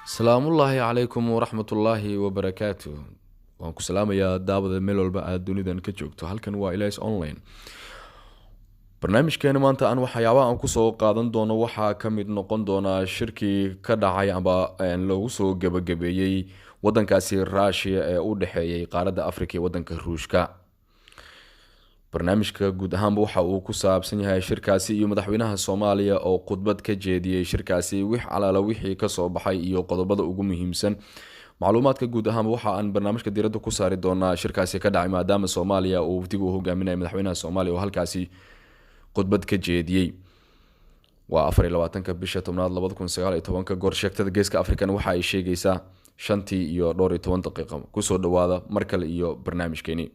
Salaamullaahi calaykum waraxmatullaahi wabarakaatu. Waan ku salaamayaa daawada meel walba aad dunidan ka joogto. Halkan waa Ilays Online. Barnaamijkeena maanta aan waxyaabaha aan kusoo qaadan doono waxaa ka mid noqon doonaa shirkii ka dhacay amba lagu soo gebagabeeyey wadankaasi Rushia ee u dhexeeyey qaaradda Africa iyo wadanka Ruushka. Barnaamijka guud ahaanba waxa uu ku saabsan yahay shirkaasi iyo madaxweynaha Soomaaliya oo khudbad ka jeediyey shirkaasi, wix calaala wixii kasoo baxay iyo qodobada ugu muhiimsan. Macluumaadka guud ahaanba waxa aan barnaamijka diiradda ku saari doonaa shirkaasi ka dhacay, maadaama Soomaaliya uu wafdiga u hogaaminaya madaxweynaha Soomaaliya oo halkaasi khudbad ka jeediyey. Waa 24-ka bisha 10aad 2019-ka. Goor sheegtada Geeska African waxa ay sheegaysaa 5:12. Kusoo dhawaada mar kale iyo barnaamijkeeni.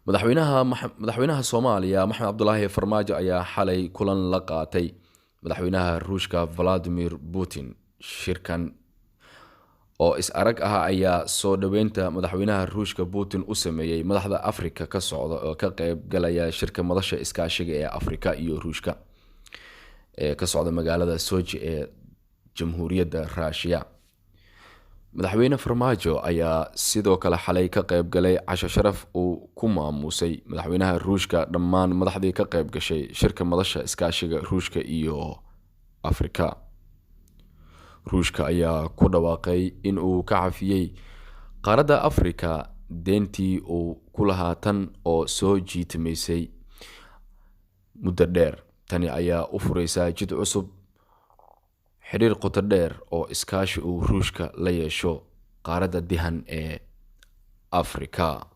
Madaxweynaha Soomaaliya Maxamed Cabdulaahi Farmaajo ayaa xalay kulan la qaatay madaxweynaha Ruushka Valadimir Putin. Shirkan oo is arag ah ayaa soo dhoweynta madaxweynaha Ruushka Putin u sameeyey madaxda Afrika ka socda oo ka qeyb galaya shirka madasha iskaashiga ee Afrika iyo Ruushka ee ka socda magaalada Soji ee Jamhuuriyadda Ruushiya. Madaxweyne Farmaajo ayaa sidoo kale xalay ka qeyb galay casho sharaf uu ku maamuusay madaxweynaha Ruushka dhammaan madaxdii ka qeyb gashay shirka madasha iskaashiga Ruushka iyo Afrika. Ruushka ayaa ku dhawaaqay in uu ka cafiyey qaaradda Afrika deentii uu ku lahaa tan oo soo jiitamaysay muddo dheer. Tani ayaa u fureysaa jid cusub, xiriir qoto dheer oo iskaashi uu Ruushka la yeesho qaaradda dihan ee Afrika.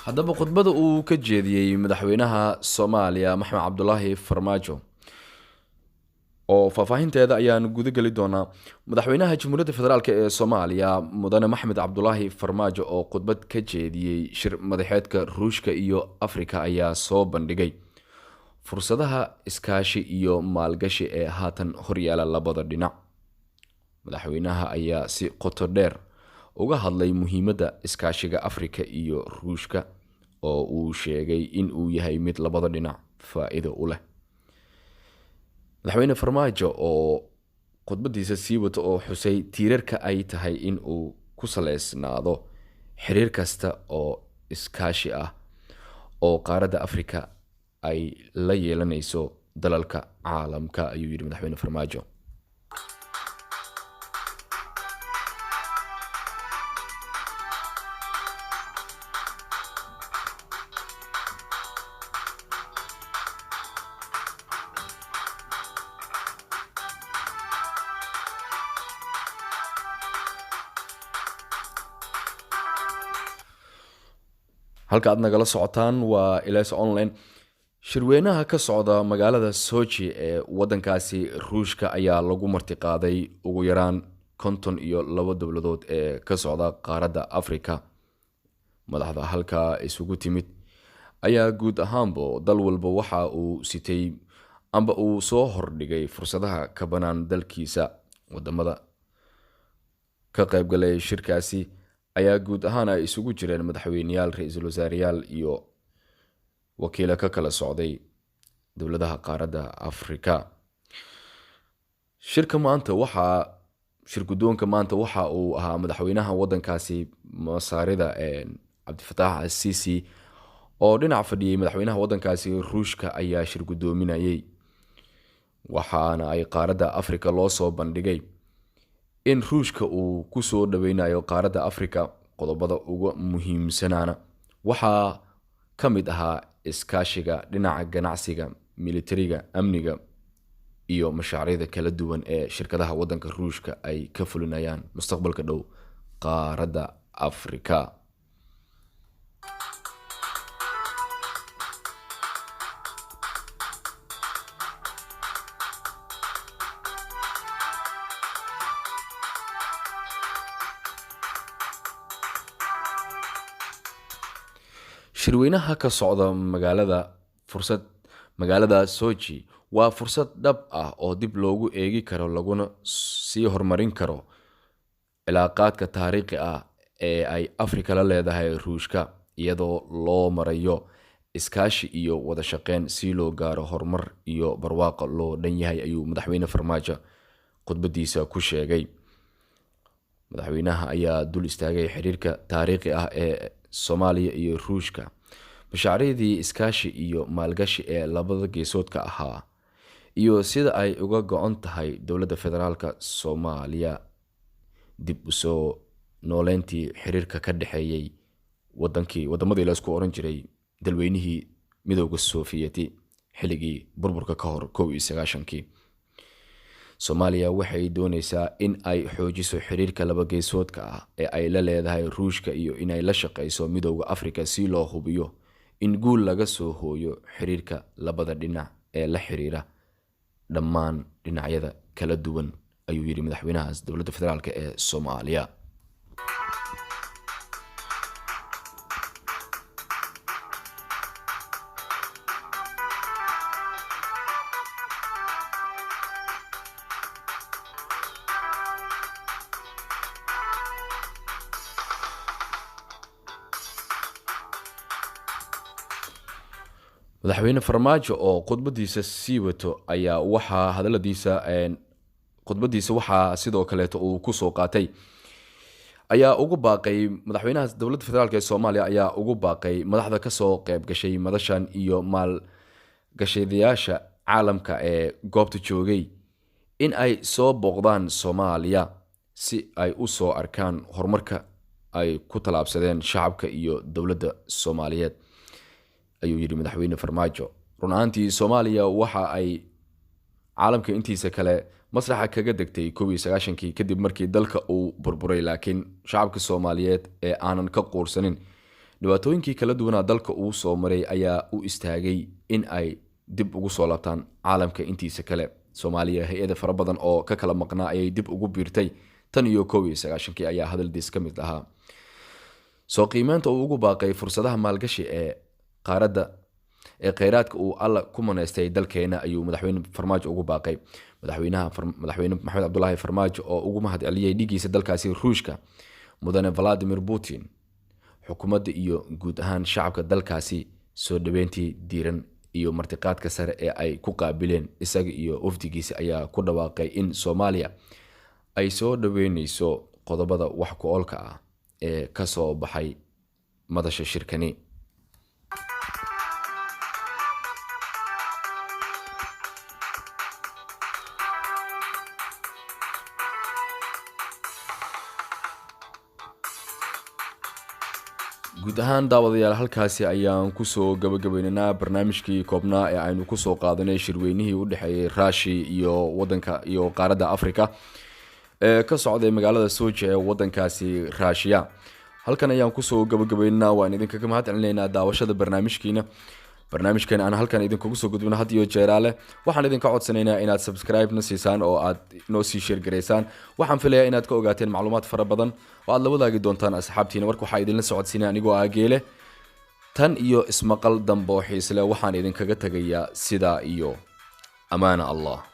Haddaba khudbada uu ka jeediyey madaxweynaha Soomaaliya Maxamed Cabdulaahi Farmaajo oo faahfaahinteeda ayaan guda geli doonaa. Madaxweynaha Jamhuuriyadda Federaalk ee Soomaaliya Mudane Maxamed Cabdulaahi Farmaajo oo khudbad ka jeediyey shir madaxeedka Ruushka iyo Afrika ayaa soo bandhigay fursadaha iskaashi iyo maalgashi ee haatan horyaala labada dhinac. Madaxweynaha ayaa si qoto dheer uga hadlay muhiimadda iskaashiga Afrika iyo Ruushka oo uu sheegay in uu yahay mid labada dhinac faa'iido u leh. Madaxweyne Farmaajo oo khudbadiisa sii wata oo xusay tiirarka ay tahay in uu ku saleysnaado xiriir kasta oo iskaashi ah oo qaaradda Afrika ay la yeelanayso dalalka caalamka, ayuu yidhi madaxweyne Farmaajo. Halka aad nagala socotaan waa Ilays Online. Shirweynaha ka socda magaalada Soji ee wadankaasi Ruushka ayaa lagu martiqaaday ugu yaraan 52 dowladood ee ka socda qaaradda Afrika. Madaxda halkaa isugu timid ayaa guud ahaanba dal walba waxa uu sitay amba uu soo hordhigay fursadaha ka banaan dalkiisa. Wadamada ka qaybgalay shirkaasi ayaa guud ahaan ay isugu jireen madaxweyneyaal, ra-iisul wasaareyaal iyo wakiilo ka kala socday dowladaha qaaradda Afrika. Shirka maanta waxaa shir guddoonka maanta waxa uu ahaa madaxweynaha wadankaasi Masaarida Cabdifataax Asiisi oo dhinac fadhiyey madaxweynaha wadankaasi Ruushka ayaa shir guddoominayay, waxaana ay qaaradda Afrika loo soo bandhigay in Ruushka uu kusoo dhaweynayo qaaradda Afrika. Qodobada ugu muhiimsanaana waxaa ka mid ahaa iskaashiga dhinaca ganacsiga, militariga, amniga iyo mashaariicda kala duwan ee shirkadaha wadanka Ruushka ay ka fulinayaan mustaqbalka dhow qaaradda Afrika. Shirweynaha ka socda magaalada fursad magaalada Soji waa fursad dhab ah oo dib loogu eegi karo laguna sii horumarin karo cilaaqaadka taariikhi ah ee ay Afrika la leedahay Ruushka, iyadoo loo marayo iskaashi iyo wada shaqeyn si loo gaaro horumar iyo barwaaqo loo dhan yahay, ayuu Madaxweyne Farmaajo khudbadiisa ku sheegay. Madaxweynaha ayaa dul istaagay xiriirka taariikhi ah ee Soomaaliya iyo Ruushka, mashaariicdii iskaashi iyo maalgashi ee labada geesoodka ahaa, iyo sida ay uga go-an tahay dowladda federaalka Soomaaliya dib u soo nooleyntii xiriirka ka dhexeeyey wadankii wadamadii la isku oran jiray dalweynihii Midowga Soofiyeti xilligii burburka ka hor 91-kii. Soomaaliya waxay dooneysaa in ay xoojiso xiriirka laba geesoodka ah ee ay la leedahay Ruushka iyo inay la shaqeyso Midowda Afrika si loo hubiyo in guul laga soo hooyo xiriirka labada dhinac ee la xiriira dhammaan dhinacyada kala duwan, ayuu yidhi madaxweynaha dowladda federaalk ee Soomaaliya. Madaxweyne Farmaajo oo khudbadiisa sii wato ayaa waxaa hadaladiisa khudbadiisa waxaa sidoo kaleeto uu kusoo qaatay ayaa ugu baaqay madaxweynaha dowladda federaalk ee Soomaaliya ayaa ugu baaqay madaxda kasoo qayb gashay madashan iyo maalgashadayaasha caalamka ee goobta joogay in ay soo booqdaan Soomaaliya si ay u soo arkaan horumarka ay ku tallaabsadeen shacabka iyo dowladda Soomaaliyeed, ayuu yidhi madaxweyne Farmaajo. Run ahaantii Soomaaliya waxa ay caalamka intiisa kale masraxa kaga degtay 91-kii kadib markii dalka uu burburay, laakiin shacabka Soomaaliyeed ee aanan ka quursanin dhibaatooyinkii kala duwanaa dalka uu soo maray ayaa u istaagay in ay dib ugu soo laabtaan caalamka intiisa kale. Soomaaliya hay-ada fara badan oo ka kala maqnaa ayay dib ugu biirtay tan iyo 91-kii, ayaa hadaldiis ka mid ahaa. Soo qiimeynta uu ugu baaqay fursadaha maalgashi ee qaaradda ee kheyraadka uu Alla ku maneystay dalkeena ayuu madaxweyne Farmaajo ugu baaqay. Madaxweynaha Madaxweyne Maxamed Cabdulaahi Farmaajo oo ugu mahad celiyey dhigiisa dalkaasi Ruushka Mudane Valadimir Putin, xukuumadda iyo guud ahaan shacabka dalkaasi soo dhaweyntii diiran iyo martiqaadka sare ee ay ku qaabileen isaga iyo wafdigiisa, ayaa ku dhawaaqay in Soomaaliya ay soo dhaweyneyso qodobada wax ku oolka ah ee kasoo baxay madasha shirkani. Guud ahaan daawadayaal, halkaasi ayaan kusoo gabagabaynaynaa barnaamijkii koobnaa ee aynu kusoo qaadanay shirweynihii u dhexeeyey Raashi iyo wadanka iyo qaaradda Africa ee ka socday magaalada Soji ee wadankaasi Raashiya. Halkan ayaan kusoo gabagabaynaynaa. Waan idinkaga mahad celinaynaa daawashada barnaamijkiina, barnaamijkan aan halkan idinkugu soo gudbino had iyo jeeraale. Waxaan idinka codsanaynaa inaad subscribe-na siisaan oo aad noo sii share garaysaan. Waxaan filayaa inaad ka ogaateen macluumaad fara badan oo aad la wadaagi doontaan asxaabtiina. Marka waxaa idinla socodsiinaya anigoo ah Geele. Tan iyo ismaqal dambe oo xiisle, waxaan idinkaga tegayaa sidaa iyo amaana Allah.